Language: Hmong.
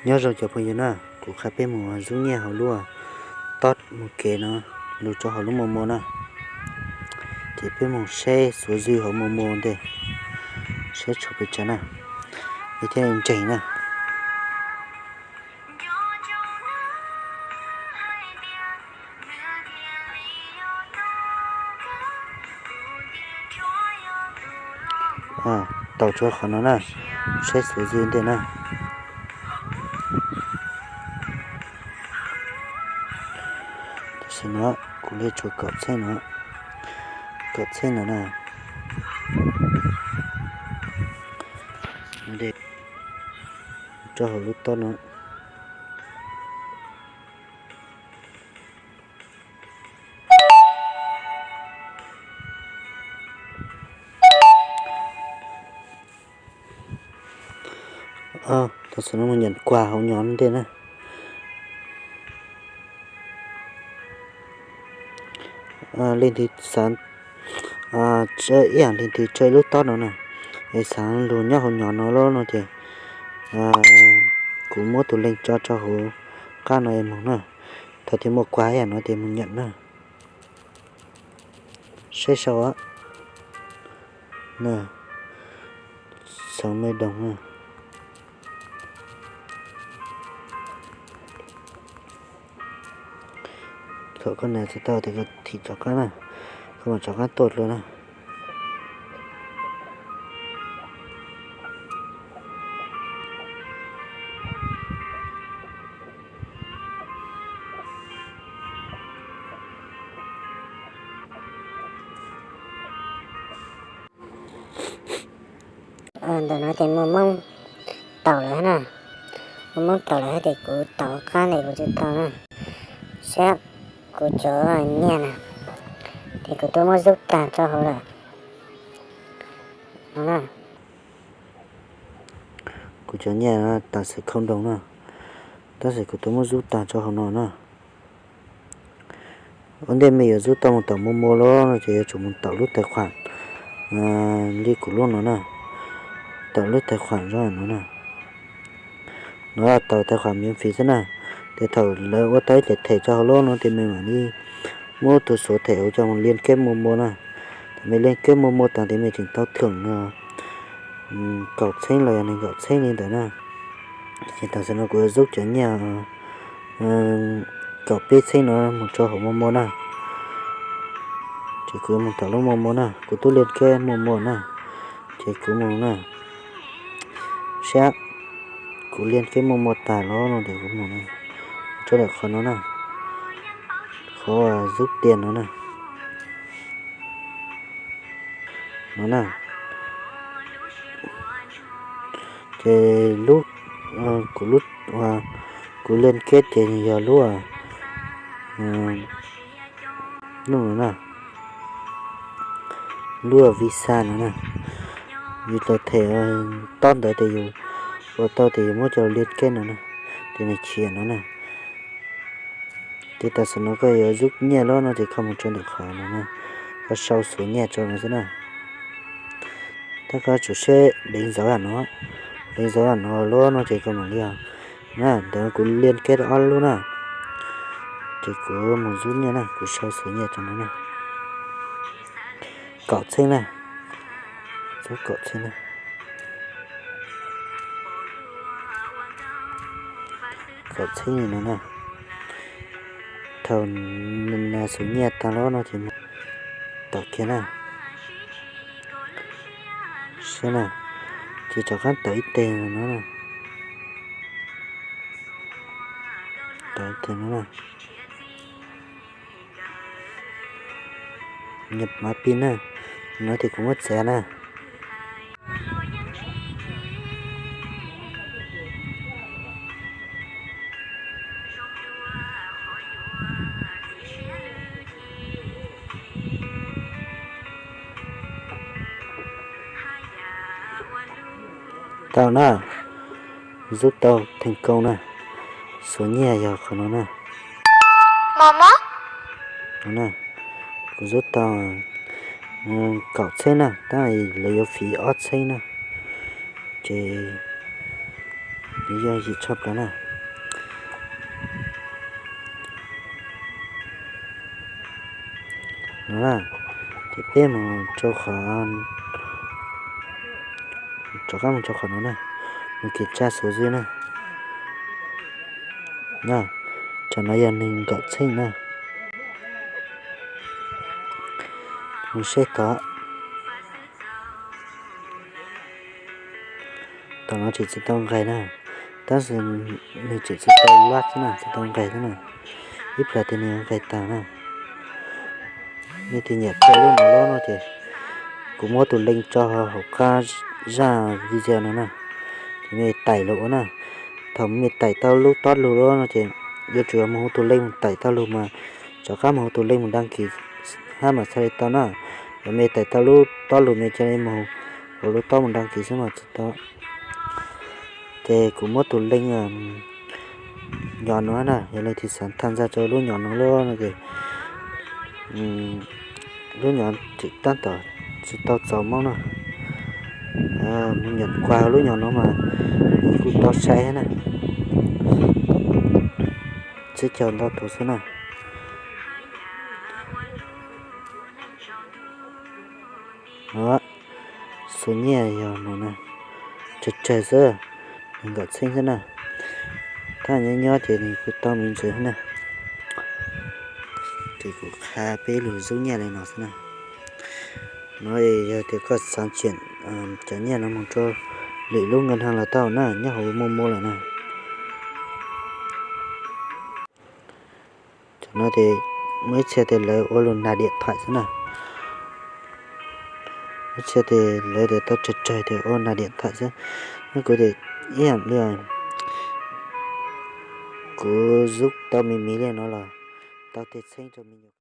Nyob zoo cov phooj ywg na, kuv qhia peb mus zub nyiaj hauv lub tob mus kev no, lug rau hauv lub mo mo na. Ces peb mus saib xuv zwj hauv mo mo ntej, saib tshuav pes tsawg na, peb thiaj ntseeg na. Tau tshuav qhov no na, saib xuv zwj ntej na. Tam sim no kuv li tshuav kaum txheeb no, kaum txheeb no na. Rau hauv lub tob no. Tam sim no mus nyam kuas hauv nyo ntej na. Leej twg xav ib yam leej twg tso ib lub tob no na, es xav lug nyob hauv nyo no lawm no ces kuv muab tus link tso rau hauv qab no es mus na. Thaum twg muaj kuas ib yam no ces mus nyam na. Saib sau na, xav me doog na. Thaum koj nias tsis tau ces koj thim rov qab na, koj mam rov qab tuaj dua na. Ntawm no ces muaj moob taus lawm na, muaj moob taus lawm ces kuv taus qab ntawm kuv tsis tau na, saib kuv cov nyiaj na, ces kuv twb muab zub tag rau hauv lawm no na. Kuv cov nyiaj tam sim khauj nroos na, tab sis kuv twb muab zub tag rau hauv no na. Ua ntej mej yuav zub tau mus taus mo mo lawm no ces yuav tsum mus taus lub tais khuam li kuv lub no na, taus lub tais khuam zoo no na. No taus tais khuam miễn phí xwb na, ces thaum lawv ua tau ib them them rau hauv lub no ces mej mam li muab tus xuv them hauv coj mus liên kết mo mo na. Thaum mej liên kết mo mo tas ces mej tseem tau thưởng kaum txheeb los yog nees nkaum txheeb li ntawd na. Ces tam sim no kuv yuav zub cov nyiaj kaum peb txheeb no mus rau hauv mo mo na. Ces kuv yuav mus tom lub mo mo na, kuv twb liên kết mo mo na. Ces kuv mus na, saib kuv liên kết mo mo tas los no ces kuv mus na, rau ntawm qhov no na, qhov zub tiền no na. No na, ces lub, kuv lub, kuv liên kết ces yog lub, lub no na, lub visa no na. Yus tau them tob ntawd ces yus ua tau ces yus muab cov liên kết no na, ces nws khiav no na. Ces tam sim no koj yuav zub nyiaj lawm no ces koj mus rau ntawm qhov no na, koj sau xuv nyiaj rau no xwb na. Tab koj tsum seb đánh dấu no, đánh dấu no lawm no ces koj mam li na. Ntawd kuv liên kết ob lub na, ces kuv mus zub nyiaj na, kuv sau xuv nyiaj rau no na. Kaum txheeb na, zub kaum txheeb na. Kaum txheeb li no na. Thaum nas xuv nyiaj tag lawm no ces mus tom kiag na. Saib na, ces rov qab tom ib teg no na. Tom ib teg no na. Nhập mã pin na, no ces kuv muab txiav na. Tau na, zub tau thành công na. Xuv nyiaj yog qhov no na. Kuv zub tau kaum txheeb na, tab lawv yuav phí ob txheeb na. Ces Nws yog yim tshaj plaws na. No na, ces peb mus rau qhov, rov qab mus rau qhov no na, mus kev tsa xuv zwj na. Tam no yog nees nkaum txheej na. Mus saib tod. Tom no tseem tsis tau nqaij na, tab sis nws tseem tsis tau lab xwb na, tsis tau nqaij xwb na. Ib pliag tias nws nqaij tag na. Nej tig nyiam tau lub no loj no ces kuv muab tus link tso hauv qab zaj video no na, ces mej tais los ua na. Thaum mej tais tau lub tob lug loj no ces yuav tsum mus hu tus link mus tais tau lug mas, rov qab mus hu tus link mus đăng ký hab mas txhaj li tau na. Yog mej tais tau lub tob lug mej cia li mus hu lub tob mus đăng ký xwb mas tsis tau. Ces kuv muab tus link nyob no na, yog leej twg xav tham ntxa rau lub nyob no loj no ces lub nyob tseem tab tom tsis tau txaus mob na. Mus nyam kuag lub nyob no mas nws kuj tau saib na. Txhib caug ntau tus xwb na. Xuv nyiaj yog no na, tsawg tsawg xwb, nees nkaum txheej xwb na. Thaj nyob nyob ces nws kuj tau me ntsis na. Ces kuv qha peb lug zub nyiaj li no xwb na. No yog tias koj xav tsiam cov nyiaj no mus rau lwm lub ngân hàng los tau na, nyob hauv Momo lawm na. Cov no ces muaj ib txhia tias lawv ua lus nag điện thoại xwb na. Ib txhia tias lawv tias tau tsawg tsawg tias ua nag điện thoại xwb. Nyob kuv tias ib yam li kuv zub tau me me li no los tau tej txheeb rau me nyuam.